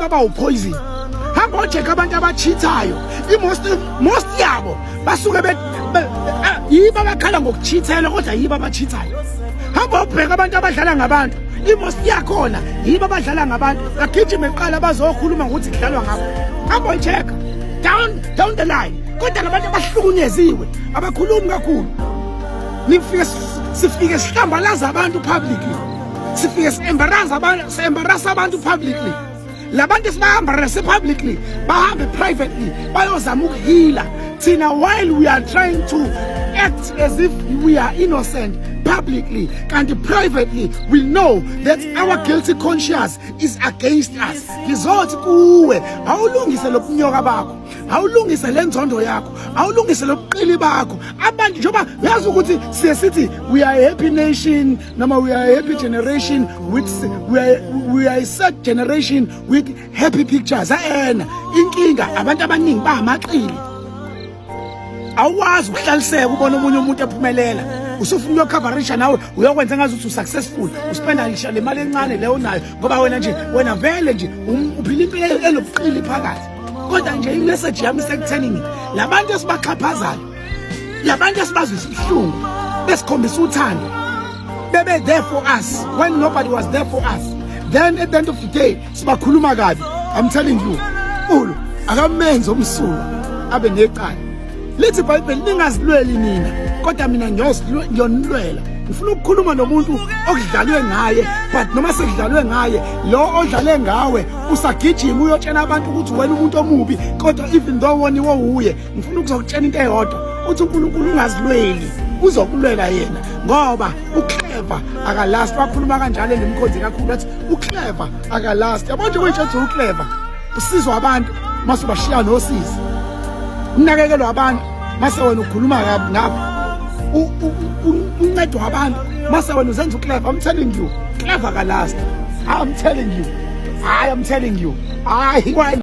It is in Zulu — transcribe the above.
Yibo abawupoison. Hamba ocheck abantu abachithayo, i-most most yabo basuke yibo abakhala ngokuchithela, kodwa yibo abachithayo. Hamba ubheka abantu abadlala ngabantu, i-most yakhona yibo abadlala ngabantu, bagijime kuqala bazokhuluma ngokuthi kudlalwa ngabo. Hamba ocheck down the line, kodwa labantu abahlukunyeziwe abakhulumi kakhulu. Nifike sifike sihlambalaza abantu publicly, sifike si-embarrass abantu, si-embarrass abantu publicly. Labantu esiba-embarrasse publicly bahambe privately bayozama ukuheala thina while we are trying to act as if we are innocent publicly, kanti privately we know that our guilty conscience is against us. Ngizothi kuwe, awulungise lobunyoka bakho, awulungise le nzondo yakho, awulungise lobuqili bakho. Abantu, njengoba uyazi ukuthi siye sithi we are a happy nation noma we are a happy generation with we are a sad generation with happy pictures. Ena inkinga, abantu abaningi bangamaqili. Awukwazi ukuhlaliseka ubona omunye umuntu ephumelela, usufuna ukuyocoverisha nawe, uyokwenza ngazuthi usuccessful, uspenda ngisho le mali encane leyo nayo, ngoba wena nje, wena vele nje uphila impilo enobuqili phakathi. Kodwa nje imessage yami isekuthenini labantu esibaxhaphazayo, labantu esibazwisa ubuhlungu, besikhombisa uthando, bebe there for us when nobody was there for us, then at the end of the day sibakhuluma kabi. I'm telling you, uNkulunkulu akamenzi omsulwa abe necala. Lithi iBhayibheli, "Ningazilweli nina, kodwa mina ngiyonilwela." Ngifuna ukukhuluma nomuntu okudlalwe ngaye, but noma sekudlalwe ngaye, lo odlale ngawe usagijima uyotshela abantu ukuthi wena umuntu omubi, kodwa even though woniwe uye, ngifuna ukuzokutshela into eyodwa, uthi uNkulunkulu ungazilweli, uzokulwela yena, ngoba uclever akalast. Wakhuluma kanjalo engimkhonzi kakhulu, athi uclever akalast. Yabo nje kuyitsho uclever usizwa abantu mase ubashiya nosizi, unakekelwa abantu mase wena ukhuluma kabi ngapha, uncedwa abantu mase wena uzenza uclever. I'm telling you, clever kalast. I'm telling you, hayi, I'm telling you, hayi.